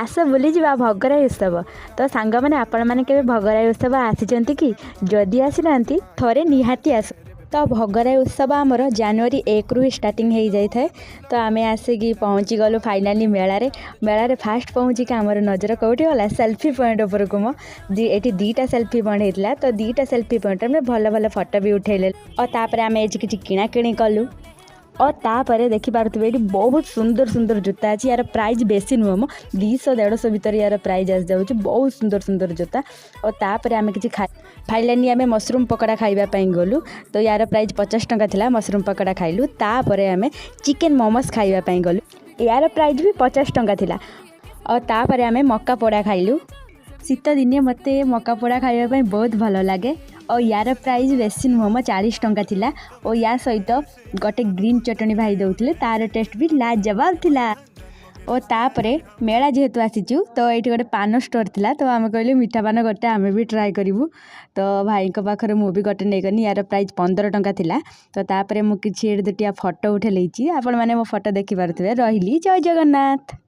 ଆସ ବୁଲିଯିବା ଭଗରାଇ ଉତ୍ସବ। ତ ସାଙ୍ଗମାନେ, ଆପଣମାନେ କେବେ ଭଗରାଇ ଉତ୍ସବ ଆସିଛନ୍ତି କି? ଯଦି ଆସିନାହାନ୍ତି, ଥରେ ନିହାତି ଆସ। ତ ଭଗରାଇ ଉତ୍ସବ ଆମର ଜାନୁଆରୀ 1ରୁ ହିଁ ଷ୍ଟାର୍ଟିଂ ହେଇଯାଇଥାଏ। ତ ଆମେ ଆସିକି ପହଞ୍ଚିଗଲୁ ଫାଇନାଲି ମେଳାରେ। ମେଳାରେ ଫାଷ୍ଟ ପହଞ୍ଚିକି ଆମର ନଜର କେଉଁଠି ଗଲା? ସେଲ୍ଫି ପଏଣ୍ଟ ଉପରକୁ। ଏଠି ଦୁଇଟା ସେଲ୍ଫି ପଏଣ୍ଟ ହେଇଥିଲା। ତ ଦୁଇଟା ସେଲ୍ଫି ପଏଣ୍ଟରେ ଆମେ ଭଲ ଭଲ ଫଟୋ ବି ଉଠେଇଲେ। ଆଉ ତାପରେ ଆମେ ଏଠି କିଛି କିଣାକିଣି କଲୁ। ଆଉ ତାପରେ ଦେଖିପାରୁଥିବେ, ଏଇଠି ବହୁତ ସୁନ୍ଦର ସୁନ୍ଦର ଜୁତା ଅଛି। ୟାର ପ୍ରାଇସ୍ ବେଶୀ ନୁହଁ ମ, 200 150 ଭିତରେ ୟାର ପ୍ରାଇସ୍ ଆସିଯାଉଛି। ବହୁତ ସୁନ୍ଦର ସୁନ୍ଦର ଜୁତା। ଆଉ ତାପରେ ଆମେ କିଛି ଖାଇ ଫାଇନାଲି ଆମେ ମସରୁମ୍ ପକୋଡ଼ା ଖାଇବା ପାଇଁ ଗଲୁ। ତ ୟାର ପ୍ରାଇସ୍ 50 ଟଙ୍କା ଥିଲା। ମସରୁମ୍ ପକୋଡ଼ା ଖାଇଲୁ। ତାପରେ ଆମେ ଚିକେନ୍ ମୋମୋସ୍ ଖାଇବା ପାଇଁ ଗଲୁ। ୟାର ପ୍ରାଇସ୍ ବି 50 ଟଙ୍କା ଥିଲା। ଆଉ ତାପରେ ଆମେ ମକା ପୋଡ଼ା ଖାଇଲୁ। ଶୀତ ଦିନେ ମୋତେ ମକା ପୋଡ଼ା ଖାଇବା ପାଇଁ ବହୁତ ଭଲ ଲାଗେ। ଆଉ ୟାର ପ୍ରାଇସ୍ ବେଶୀ ନୁହଁ ମ, 40 ଟଙ୍କା ଥିଲା। ଓ ୟା ସହିତ ଗୋଟେ ଗ୍ରୀନ୍ ଚଟଣି ଭାଇ ଦେଉଥିଲେ, ତାର ଟେଷ୍ଟ ବି ଲାଜବାବ ଥିଲା। ଓ ତାପରେ ମେଳା ଯେହେତୁ ଆସିଛୁ, ତ ଏଇଠି ଗୋଟେ ପାନ ଷ୍ଟୋର୍ ଥିଲା। ତ ଆମେ କହିଲୁ, ମିଠା ପାନ ଗୋଟେ ଆମେ ବି ଟ୍ରାଏ କରିବୁ। ତ ଭାଇଙ୍କ ପାଖରେ ମୁଁ ବି ଗୋଟେ ନେଇଗଲି। ୟାର ପ୍ରାଇସ୍ 15 ଟଙ୍କା ଥିଲା। ତ ତାପରେ ମୁଁ କିଛି ଏଠି ଦୁଇଟା ଫଟୋ ଉଠେଇ ନେଇଛି। ଆପଣମାନେ ମୋ ଫଟୋ ଦେଖିପାରୁଥିବେ। ରହିଲି, ଜୟ ଜଗନ୍ନାଥ।